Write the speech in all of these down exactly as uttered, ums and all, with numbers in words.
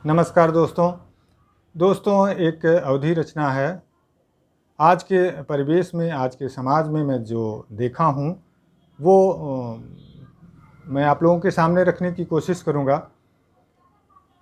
नमस्कार दोस्तों। दोस्तों, एक अवधी रचना है। आज के परिवेश में, आज के समाज में मैं जो देखा हूँ, वो, अ, मैं आप लोगों के सामने रखने की कोशिश करूँगा।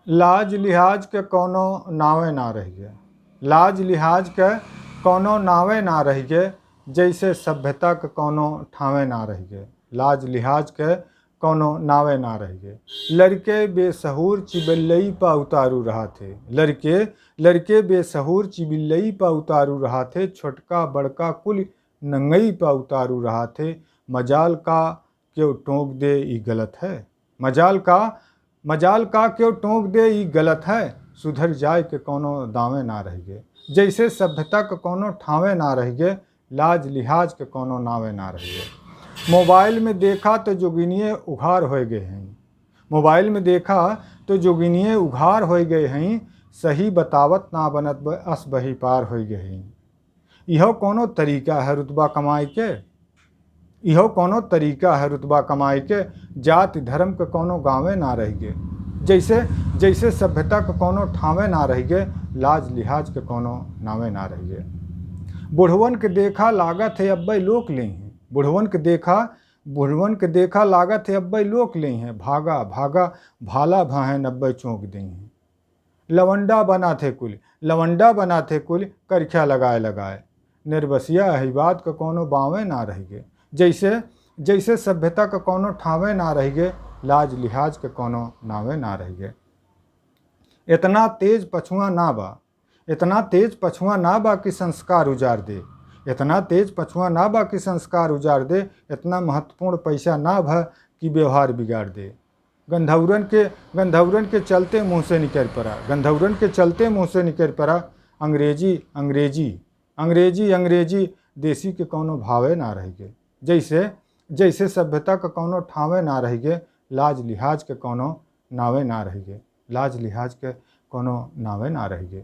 लाज लिहाज के कौनो नावे ना रह गए, लाज लिहाज के कौनो नावे ना रह गए, जैसे सभ्यता के कौनो ठावे ना रह गए, लाज लिहाज के कौनो नावे ना रह गए। लड़के बेसहूर चिबिल्लई पा उतारू रहा थे, लड़के, लड़के बेसहूर चिबिल्लई पा उतारू रहा थे, छोटका बड़का कुल नंगई पा उतारू रहा थे। मजाल का केव टोंक दे, ई गलत है। मजाल का, मजाल का केव टोंक दे, ई गलत है। सुधर जाए के कौनो दावे ना रह गए, जैसे सभ्यता के कौनो ठावे ना रह गए, लाज लिहाज के कौनो नावे ना रह गए। मोबाइल में देखा तो जोगिनिये उघार होए गए हैं, मोबाइल में देखा तो जोगिनिये उघार होए गए हैं, सही बतावत ना बनत ब-, अस बही पार होए गए हैं। इहो कौनो तरीका है रुतबा कमाए के? इहो कौनो तरीका है रुतबा कमाए के? जाति धर्म के कौनो गावे ना रह गए, जैसे, जैसे सभ्यता के कौनो ठावे ना रह गए, लाज लिहाज के कौनो नावे ना रह गए। बुढ़वन के देखा लागत है अब्बे लोक लेइहें, बुढ़वन के देखा, बुढ़वन के देखा लागत है अब्बे लोक लेइहें, भागा, भागा, भाला भाहें अब्बे चोंक देइहें। लवंडा बना थे कुल, लवंडा बना थे कुल, करख्या लगाए लगाए। निर्बसिया अही बात क कौनो बावे ना रह गए, जैसे, जैसे सभ्यता क कौनो ठावे ना रह गए, लाज लिहाज के कौनो नावे ना रह गए। इतना तेज पछुआ ना बा, इतना तेज पछुआ ना बा कि संस्कार उजाड़ दे, इतना तेज पछुआ ना बा कि संस्कार उजाड़ दे, इतना महत्वपूर्ण पैसा ना भा कि व्यवहार बिगाड़ दे। गंधौरन के, गंधौरन के चलते मुँह से निकर पड़ा, गंधौरन के चलते मुँह से निकर पड़ा, अंग्रेजी, अंग्रेजी, अंग्रेजी, अंग्रेजी, देसी के कौनो भावे ना रह गए। जैसे, जैसे सभ्यता के कौनो ठावे ना रह गए, लाज लिहाज के कौनो नावे ना रह गए, लाज लिहाज के कौनो नावे ना रह गए।